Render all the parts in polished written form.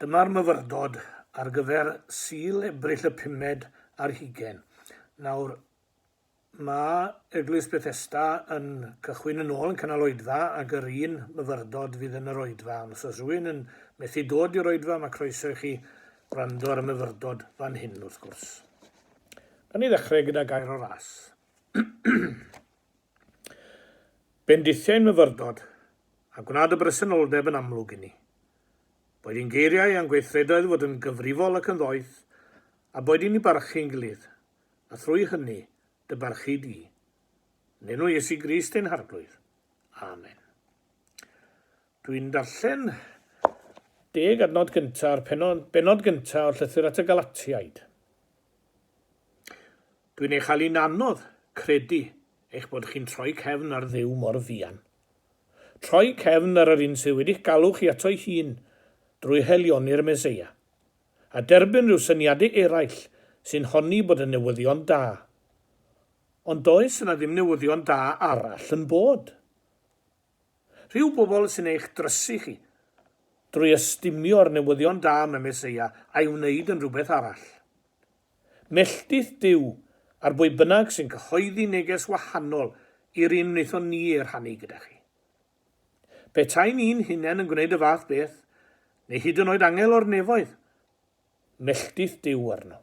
Dyma'r myfyrdod ar gyfer Sul Ebrill y pumed ar hugain. Nawr, mae Eglwys Bethesda yn cychwyn yn ôl yn cynnal oedfa ac yr un myfyrdod fydd yn yr oedfa. Ond os oes rhywun yn methu dod i'r oedfa, mae croeso i chi wrando ar y myfyrdod fan hyn, wrth gwrs. Gawn ni ddechrau gyda gair o ras. Bendithiau'n myfyrdod, a gwna dy bresenoldeb yn amlwg inni. Boed i'n geiriau a'n gweithredoedd fod yn gyfrifol ac yn ddoeth, a boed i ni barchu'n gilydd, a thrwy hynny dy barchu di. Yn enw Iesu Grist ein Harglwydd. Amen. Dwi'n darllen deg adnod gynta'r penod, benod gyntaf o'r llythyr at y Galatiaid. Dwi'n ei chael hi'n anodd credu eich bod chi'n troi cefn ar Dduw mor fuan. Troi cefn ar yr un sydd wedi'ch galw chi ato'i hun drwy haelioni'r Meseia, a derbyn rhyw syniadau eraill sy'n honni bod yn newyddion da. Ond does yna ddim newyddion da arall yn bod. Rhyw bobl sy'n eich drysu chi drwy ystumio'r newyddion da am y Meseia a'i wneud yn rhywbeth arall. Melltith Duw ar bwy bynnag sy'n cyhoeddi neges wahanol i'r un wnaethon ni ei rhannu gyda chi. Petai ni'n hunain yn gwneud y fath beth, neu hyd yn oed angel o'r nefoedd, melltith Duw arno.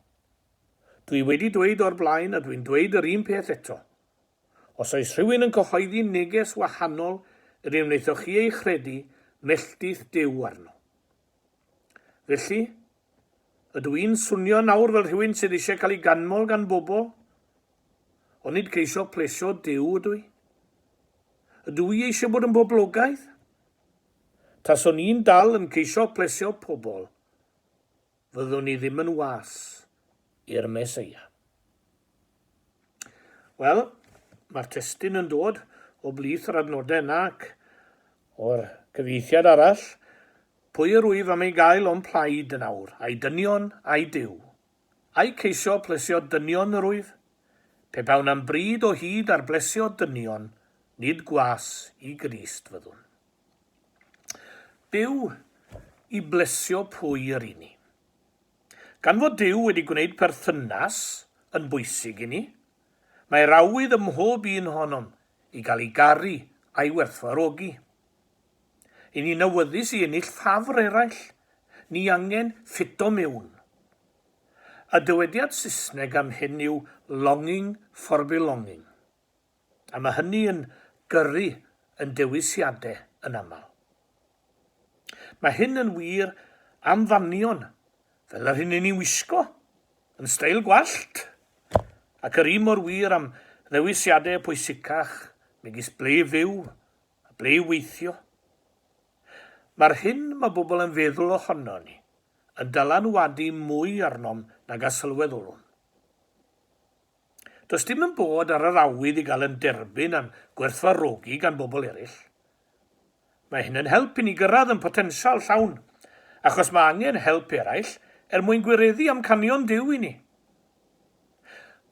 Dwi wedi dweud o'r blaen a dwi'n dweud yr un peth eto. Os oes rhywun yn cyhoeddi neges wahanol i'r un wnaethoch chi ei chredu, melltith Duw arno. Felly, ydw i'n swnio nawr fel rhywun sydd eisiau cael ei ganmol gan bobl? Onid ceisio plesio Duw ydw i? Ydw i eisiau bod yn boblogaidd? Taswn i'n dal yn ceisio plesio pobl, fyddwn i ddim yn was i'r Meseia. Wel, mae'r testun yn dod o blith yr adnodau yna ac o'r cyfieithiad arall, pwy yr wyf am ei gael o'm plaid yn awr, a'i dynion a'i Duw? Ai ceisio plesio dynion yr wyf? Pe bawn am bryd o hyd ar blesio dynion, nid gwas i Grist fyddwn. Byw i blesio pwy yr i ni? Gan fod Duw wedi gwneud perthynas yn bwysig i ni, mae'r awydd ym mhob un ohonom i gael ei garu a'i werthfawrogi. I ni'n awyddus i ennill ffafr eraill, ni angen ffito mewn. Y dywediad Saesneg am hyn yw longing for belonging. A mae hynny yn gyrru yn dewisiadau yn aml. Mae hyn yn wir am fanion, fel yr hyn i ni'n wisgo, yn steil gwallt, ac yr un mor wir am ddewisiadau pwysicach, megis ble i fyw a ble i weithio. Mae'r hyn mae bobl yn feddwl ohono ni yn dylanwadu mwy arnom nag a sylweddolwn. Does dim yn bod ar yr awydd i gael yn derbyn a'n gwerthfawrogi gan bobl eraill. Mae hyn yn help i ni gyrraedd yn potensial llawn, achos mae angen help eraill er mwyn gwireddu amcanion Duw i ni.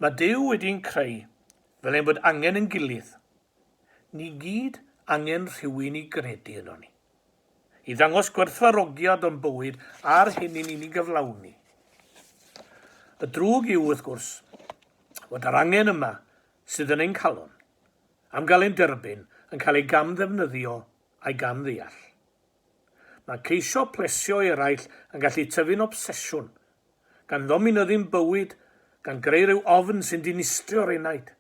Mae Duw wedi'n creu fel ein bod angen yn gilydd. Ni gyd angen rhywun i gredu yno ni. I ddangos gwerthfawrogiad o'n bywyd a'r hyn i ni'n ei gyflawni. Y drwg yw, wrth gwrs, fod yr angen yma sydd yn ein calon, am gael ein derbyn, yn cael ei gamddefnyddio a'i gamddeall. Mae ceisio plesio eraill yn gallu tyfu'n obsesiwn, gan ddominyddu'n bywyd, gan greu rhyw ofn sy'n dinistrio'r enaid.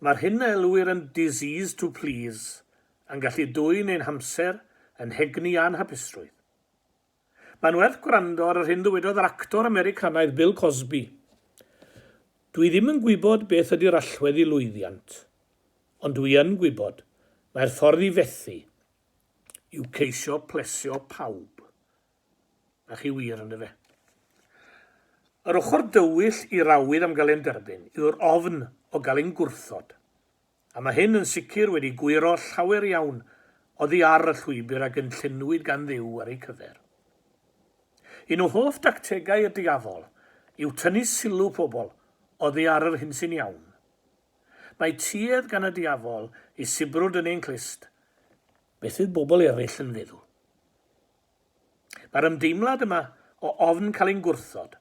Mae'r hyn a elwir yn disease to please yn gallu dwyn ein hamser, ein hegni a'n hapusrwydd. Mae'n werth gwrando ar yr hyn ddywedodd yr actor Americanaidd Bill Cosby, Dwi ddim yn gwybod beth ydy'r allwedd i lwyddiant, ond dwi yn gwybod mai'r ffordd i fethu yw ceisio plesio pawb. Na chi wir, yndyfe? Yr ochr dywyll i'r awydd am gael ein derbyn yw'r ofn o gael ein gwrthod. A mae hyn yn sicr wedi gwyro llawer iawn oddi ar y llwybr a gynlluniwyd gan Dduw ar eu cyfer. Un o hoff dactegau y diafol yw tynnu sylw pobl oddi ar yr hyn sy'n iawn. Mae tuedd gan y diafol i sibrwd yn ein clust, beth fydd bobl eraill yn feddwl? Mae'r ymdeimlad yma o ofn cael ein gwrthod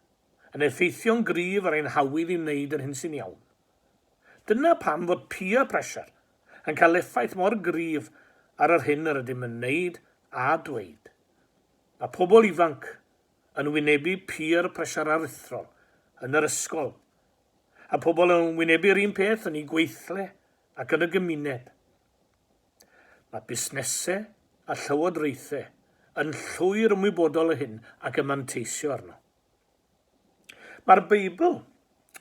yn effeithio'n gryf ar ein hawydd i wneud yr hyn sy'n iawn. Dyna pam fod peer pressure yn cael effaith mor gryf ar yr hyn yr ydym yn wneud a dweud. Mae pobl ifanc yn wynebu peer pressure aruthrol yn yr ysgol, a pobl yn wynebu'r un peth yn eu gweithle ac yn y gymuned. Mae busnesau a llywodraethau yn llwyr ymwybodol o hyn ac yn manteisio arno. Mae'r Beibl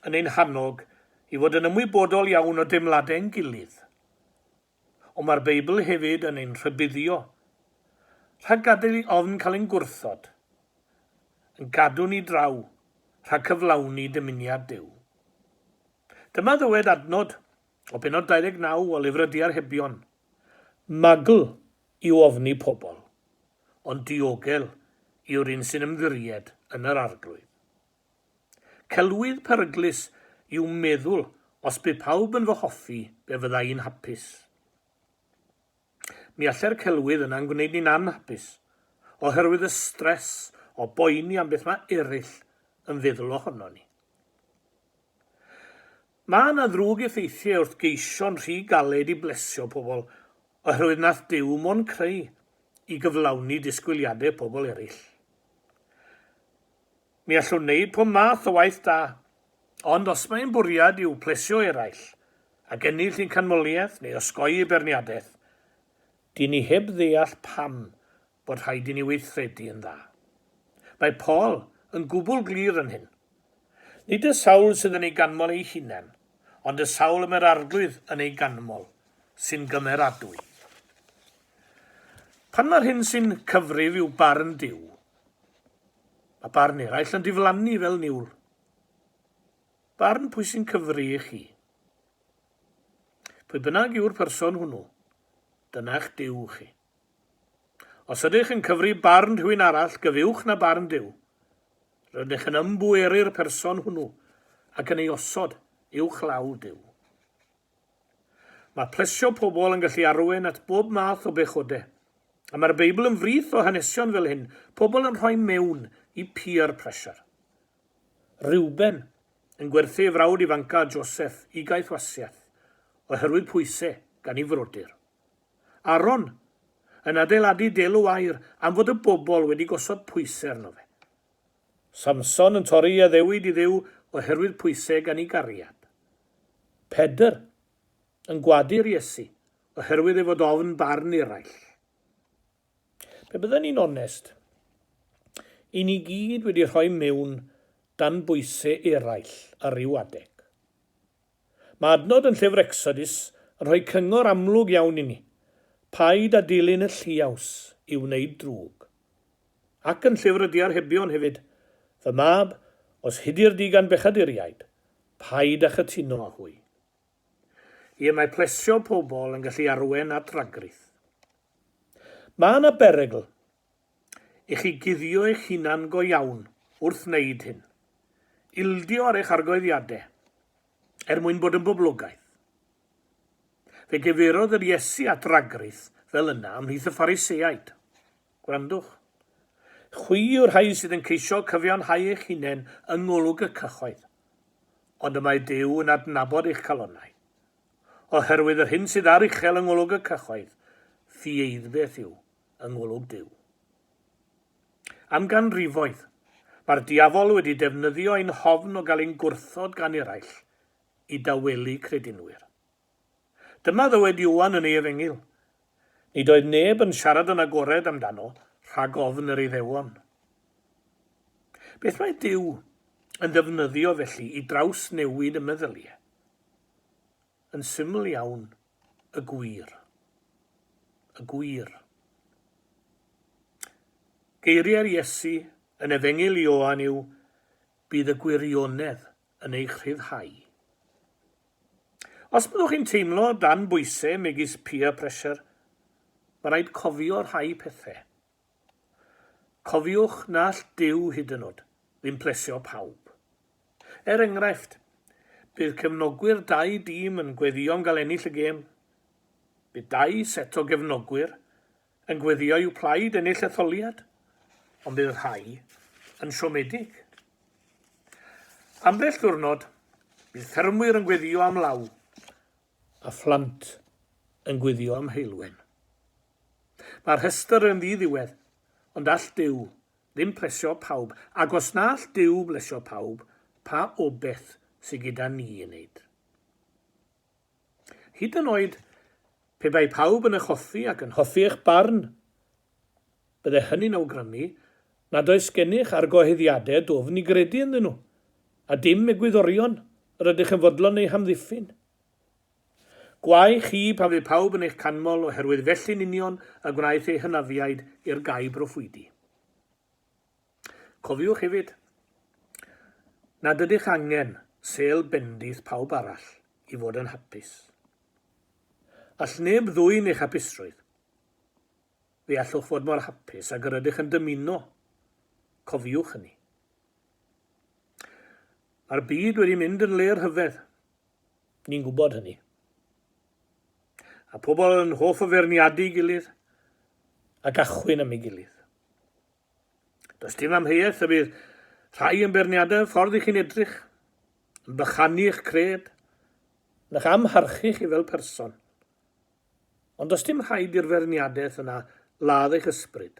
yn ein hannog i fod yn ymwybodol iawn o deimladau'n gilydd. Ond mae'r Beibl hefyd yn ein rhybuddio rhag gadael i ofn cael ein gwrthod, yn gadw ni draw rhag cyflawni dymuniad Duw. Dyma ddywed adnod O bennod 29 o Lyfr y Diarhebion, Magl yw ofni pobl, ond diogel yw'r un sy'n ymddiried yn yr Arglwydd. Celwydd peryglus yw meddwl os bydd pawb yn fy hoffi fe fydda i'n hapus. Mi allai'r celwydd yna'n gwneud ni'n anhapus, oherwydd y stress o boeni am beth mae eraill yn feddwl ohono ni. Mae 'na ddrwg effeithiau wrth geisio'n rhy galed i blesio pobl oherwydd nath Duw mo'n creu i gyflawni disgwyliadau pobl eraill. Mi allwn wneud pob math o waith da, ond os mai ein bwriad yw plesio eraill ac ennill ein canmoliaeth neu osgoi eu beirniadaeth, dyn ni heb ddeall pam bod rhaid i ni weithredu yn dda. Mae Paul yn gwbl glir yn hyn. Nid y sawl sydd yn ei ganmol ei hunan, ond y sawl y mae'r Arglwydd yn ei ganmol, sy'n gymeradwy. Pan mae'r hyn sy'n cyfrif yw barn Duw, mae barn eraill yn diflannu fel niwl. Barn pwy sy'n cyfri i chi? Pwy bynnag yw'r person hwnnw, dyna'ch Duw chi. Os ydych yn cyfri barn rhywun arall gyfuwch na barn Duw, rydych yn ymbweru'r person hwnnw ac yn ei osod uwchlaw Duw. Mae plesio pobl yn gallu arwain at bob math o bechode, a mae'r Beibl yn frith o hanesion fel hyn, pobl yn rhoi mewn i peer pressure. Reuben yn gwerthu ei frawd ifanca Joseph i gaethwasiaeth oherwydd pwysau gan ei frodyr. Aaron yn adeiladu delw aur am fod y bobl wedi gosod pwysau arno fe. Samson yn torri ei addewid i Dduw oherwydd pwysau gan ei gariad. Pedr yn gwadu'r Iesu oherwydd ei fod ofn barn eraill. Pe bydden ni'n onest, i ni gyd wedi rhoi mewn dan bwysau eraill ar ryw adeg. Mae adnod yn llyfr Exodus yn rhoi cyngor amlwg iawn i ni, paid â dilyn y lliaws i wneud drwg. Ac yn llyfr y Diarhebion hefyd, Fy mab, os hudir di gan bechaduriaid, paid â chytuno â hwy. Ie, mae plesio pobl yn gallu arwain at ragrith. Mae yna berygl i chi guddio eich hunan go iawn wrth wneud hyn. Ildio ar eich argoeddiadau er mwyn bod yn boblogaidd. Fe gyfeirodd yr Iesu at ragrith fel yna ymhlith y Phariseaid. Gwrandwch. Chwi yw'r rhai sydd yn ceisio cyfiawnhau eich hunain yng ngolwg y cyhoedd, ond y mae Duw yn adnabod eich calonnau. Oherwydd yr hyn sydd ar uchel yng ngolwg y cyhoedd, ffieiddbeth yw yng ngolwg Duw. Am ganrifoedd, mae'r diafol wedi defnyddio ein hofn o gael ein gwrthod gan eraill i dawelu credinwyr. Dyma ddywed Ioan yn ei Efengyl, Nid oedd neb yn siarad yn agored amdano rhag ofn yr Iddewon. Beth mae Duw yn ddefnyddio felly i drawsnewid y meddyliau? Yn syml iawn, y gwir. Y gwir. Geiriau'r Iesu yn Efengyl Ioan yw, Bydd y gwirionedd yn eich rhyddhau. Os byddwch chi'n teimlo dan bwysau megis peer pressure, mae rhaid cofio rhai pethau. Cofiwch na all Duw hyd yn oed ddim plesio pawb. Er enghraifft, bydd cefnogwyr dau dîm yn gweddïo am gael ennill y gêm. Bydd dau set o gefnogwyr yn gweddïo i'w plaid ennill etholiad. Ond bydd rhai yn siomedig. Ambell ddiwrnod, bydd ffermwyr yn gweddïo am law, a phlant yn gweddio am heulwen. Mae'r rhestr yn ddi-ddiwedd, ond all Duw ddim plesio pawb, ac os na all Duw blesio pawb, pa obeth sy gyda ni i wneud? Hyd yn oed pe bai pawb yn eich hoffi ac yn hoffi eich barn, bydde hynny'n awgrymu nad oes gennych argyhoeddiadau dwfn i gredu ynddyn nhw, a dim egwyddorion yr ydych yn fodlon eu hamddiffyn. Gwae chi pan fydd pawb yn eich canmol oherwydd felly'n union y gwnaeth eu hynafiaid i'r gau broffwydi. Cofiwch hefyd nad ydych angen sêl bendith pawb arall i fod yn hapus. All neb ddwyn eich hapusrwydd. Fe allwch fod mor hapus ag yr ydych yn dymuno. Cofiwch hynny. Mae'r byd wedi mynd yn le rhyfedd. Ni'n gwybod hynny. A pobl yn hoff o feirniadu ei gilydd ac achwyn am ei gilydd. Does dim amheuaeth y bydd rhai yn beirniadau y ffordd i chi'n edrych, yn bychanu eich cred, yn eich amharchu chi fel person. Ond does dim rhaid i'r feirniadaeth yna ladd eich ysbryd.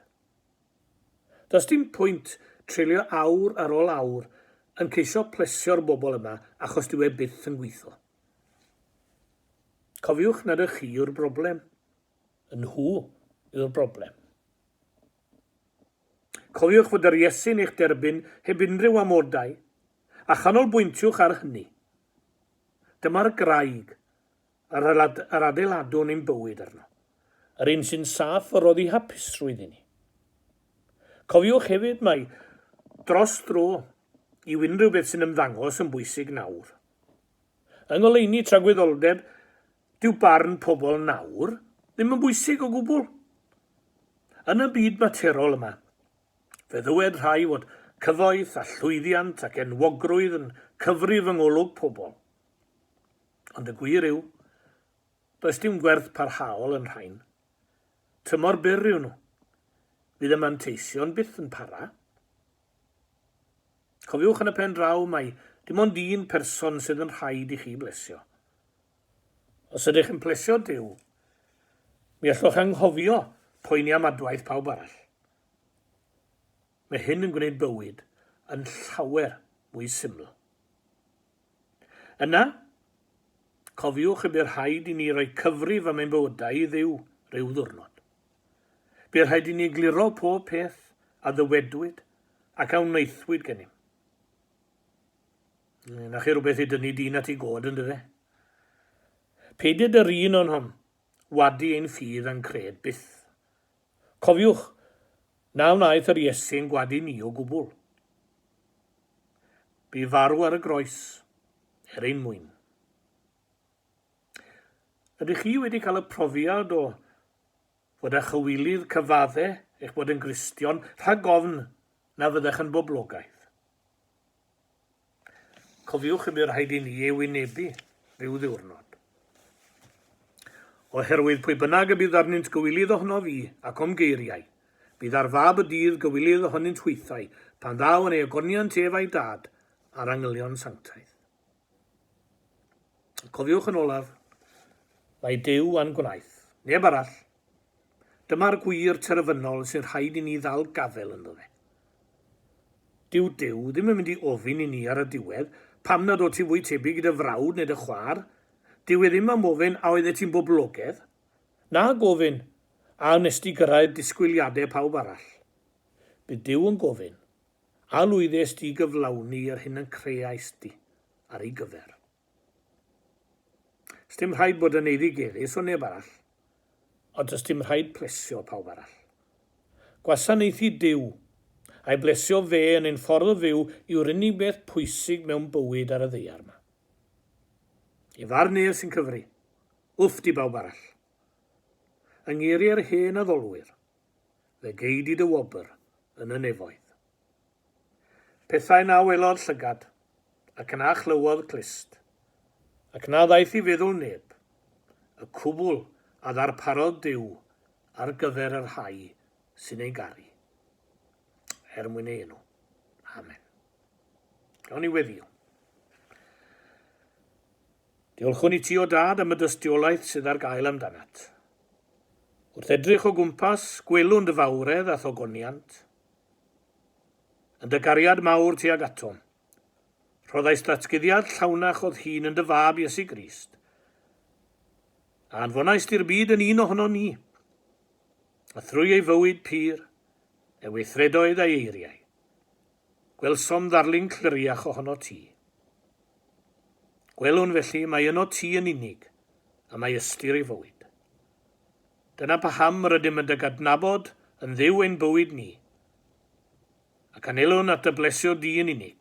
Does dim pwynt treulio awr ar ôl awr yn ceisio plesio'r bobl yma achos dyw e byth yn gweithio. Cofiwch nad y chi yw'r broblem. Y nhw yw'r broblem. Cofiwch fod yr Iesu'n eich derbyn heb unrhyw amodau, a chanolbwyntiwch ar hynny. Dyma'r graig Yr yr adeiladwn ein bywyd arno. Yr un sy'n saff o roddi hapusrwydd i ni. Cofiwch hefyd mai dros dro yw unrhyw beth sy'n ymddangos yn bwysig nawr. Yng ngoleuni tragwyddoldeb, dyw barn pobl nawr ddim yn bwysig o gwbl. Yn y byd materol yma, fe ddywed rhai fod cyfoeth a llwyddiant ac enwogrwydd yn cyfrif yng ngolwg pobl. Ond y gwir yw, does dim gwerth parhaol yn rhain. Tymor byr yw nhw. Fydd y manteision byth yn para. Cofiwch yn y pen draw mai dim ond un person sydd yn rhaid i chi blesio. Os ydych yn plesio Duw, mi allwch anghofio poeni am adwaith pawb arall. Mae hyn yn gwneud bywyd yn llawer mwy syml. Yna, cofiwch y bu rhaid i ni roi cyfrif am ein bywydau i Dduw ryw ddiwrnod. Bu rhaid i ni egluro pob peth a ddywedwyd ac a wnaethwyd gennym. Na chi rhywbeth i dynnu dyn at ei god, yn dyfe? Peidied yr un o'n hon wadu ein ffydd a'n cred byth. Cofiwch, na wnaeth yr Iesu'n gwadu ni o gwbl. Bu farw ar y groes er ein mwyn. Ydych chi wedi cael y profiad o fod â chywilydd cyfadde eich bod yn Gristion rhag ofn na fyddech yn boblogaidd? Cofiwch y bu rhaid i ni ei wynebu ryw ddiwrnod. Oherwydd pwy bynnag y bydd arnynt gywilydd ohonof fi ac o'm geiriau, bydd ar fab y dydd gywilydd ohonynt hwythau, pan ddaw yn ei ogoniant ef a'i dad a'r angylion sanctaidd. Cofiwch yn olaf, mai Duw a'n gwnaeth, neb arall. Dyma'r gwir terfynol sy'n rhaid i ni ddal gafael ynddo fe. Dyw Duw ddim yn mynd i ofyn i ni ar y diwedd, pam nad o't ti fwy tebyg i dy frawd neu dy chwaer? Dyw e ddim am ofyn a oeddet ti'n boblogedd, na gofyn a wnest ti gyrraedd disgwyliadau pawb arall. Bydd Duw yn gofyn, a lwyddes di gyflawni yr hyn y creaist di ar ei gyfer? Sdim rhaid bod yn eiddigeddus o neb arall, ond does dim rhaid plesio pawb arall. Gwasanaethu Duw, a'i blesio fe yn ein ffordd o fyw yw'r unig beth pwysig mewn bywyd ar y ddaear 'ma. Ei farn ef sy'n cyfri, wfft i bawb arall. Yng ngeiriau'r hen addolwyr, fe gei di dy wobr yn y nefoedd. Pethau na welodd llygad, ac na chlywodd clust, ac na ddaeth i feddwl neb, y cwbl a ddarparodd Duw ar gyfer y rhai sy'n ei garu. er mwyn ei enw. Amen. Gawn ni weddio. Diolchwn i ti o dad am y dystiolaeth sydd ar gael amdanat. Wrth edrych o gwmpas, gwelwn dy fawredd a thogoniant. Yn dy gariad mawr tuag atom, rhoddais ddatguddiad llawnach o'dd hun yn dy fab Iesu Grist, a anfonaist i'r byd yn un ohonon ni, a thrwy ei fywyd pur, ei weithredoedd a'i eiriau, gwelsom ddarlun cliriach ohono ti. Gwelwn felly mai yno ti yn unig y mae ystyr i fywyd. Dyna paham rydym yn dy gydnabod yn Dduw ein bywyd ni, ac anelwn at dy blesio di yn unig.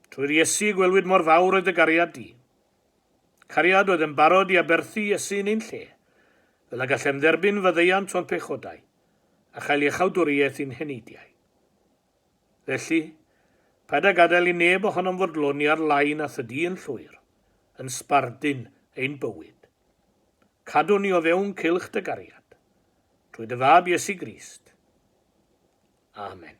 Trwy'r Iesu gwelwyd mor fawr oedd dy gariad di. Cariad oedd yn barod i aberthu Iesu yn ein lle, fel y gallem dderbyn faddeuant o'n pechodau, a chael iachawdwriaeth i'n heneidiau. Felly, paid â gadael i neb ohonom fodloni ar lai na thydi yn llwyr, yn sbardun ein bywyd. Cadw ni o fewn cylch dy gariad, trwy dy Fab Iesu Grist. Amen.